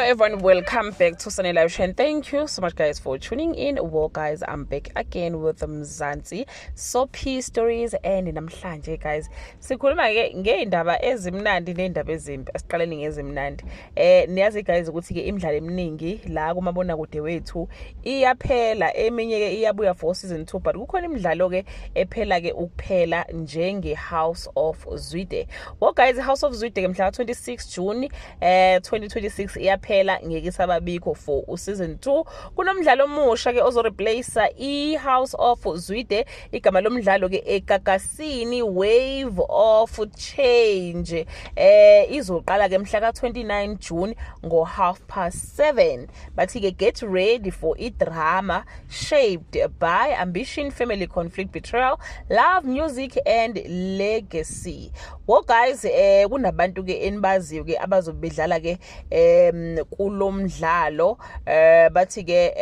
Everyone, welcome back to Sunny Live Show and thank you so much, guys, for tuning in. Well, guys, I'm back again with Mzansi Soapie Stories and namhlanje, guys, sikhuluma ke ngeindaba ezimnandi neindaba ezimbi. Asiqaleni ngezimnandi. Niyazi, guys, ukuthi ke imidlalo eminingi la kumabona kude wethu iyaphela, eminye ke iyabuya for season 2, but kukhona imidlalo ke ephela ke ukuphela njenge House of Zwide. Well, guys, House of Zwide ke mhla 26 June 2026 iyaphela, ngeke isababikho for useason 2. Kunomdlalo omusha ke ozoreplace i-House of Zwide. Igama lomdlalo ke Egagasini Wave of Change. Izoqala ke mhla ka 29 June ngo 7:30. Bathi ke get ready for i-drama shaped by ambition, family conflict, betrayal, love, music and legacy. Well, guys, kunabantu ke enibaziyo ke abazobe bedlala ke kulomdlalo. Bathi ke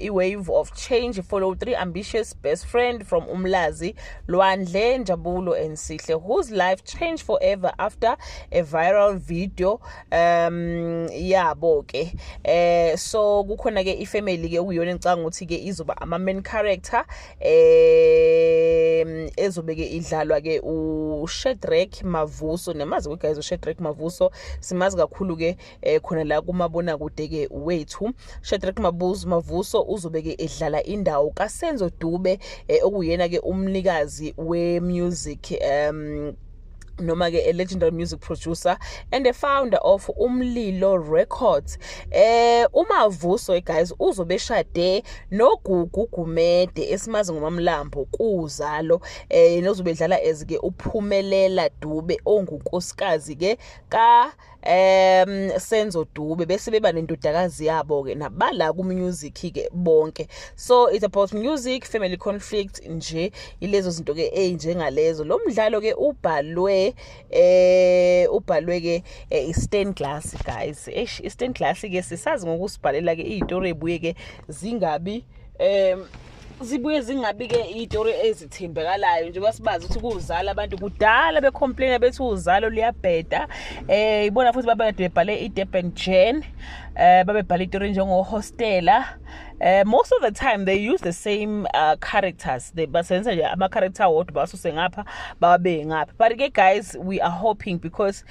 i-Wave of Change follow three ambitious best friend from Umlazi, Lwandle, Njabulo and Sihle, whose life changed forever after a viral video yabo ke. So kukhona ke ifamily ke okuyona engicanga ukuthi ke izoba ama main character, ezobe ke idlalwa ke uShadrack Mavuso. Nemazi ke, guys, uShadrack Mavuso simazi kakhulu ke khona la kumabona kude ke wethu. Shadrack Mabuzo Mavuso uzobe ke edlala indawo kaSenzo Dube, okuyena ke umnikazi we music noma ke a legendary music producer and the founder of Umlilo Records. UMavuso, guys, uzobe eshade noGugu Gumede esimazi ngoMamlambo kuzalo, nozobe edlala as ke uPhumelela Dube, ongunkosikazi ke ka Senzo Dube, bese beba nendodakazi yabo ke nabala ku music ke bonke. So it's about music, family conflict nje, ilezo zinto ke ezinjengalezo. Lo mdlalo ke ubhalwe ke i-Stan Glass, guys. Eish, i-Stan Glass ke sisazi ngokusibhalela ke izitori ebuye ke zingabi zibuye zingabi ke izitori ezithembekalayo, njengoba sibazi ukuthi kuzala abantu kudala becomplaina bethi uzalo luyabheda. Ibona futhi babekade bebhale iDurban Gen, babebhala itori njengo Hostela. Most of the time they use the same characters. They basebenzisa nje ama character wodwa, basuse ngapha babe ngapha. But ke, guys, we are hoping because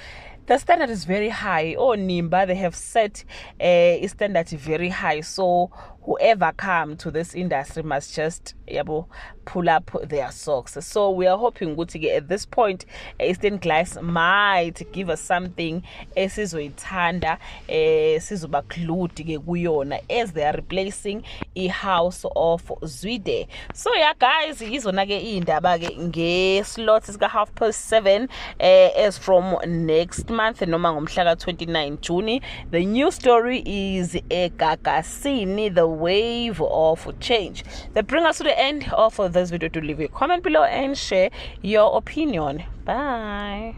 the standard is very high. Nimba, they have set a standard very high, so whoever come to this industry must just, yabo, pull up their socks. So we are hoping ukuthi ke at this point Stan Glass might give us something esizoyithanda, sizoba glued ke kuyona as they are replacing i-House of Zwide. So yeah, guys, izona ke indaba ke nge-slot sika 7:30 as from next month noma ngomhla ka 29 June. The new story is Egagasini, The Wave of Change. That bring us to the end of this video. To leave a comment below and share your opinion. Bye.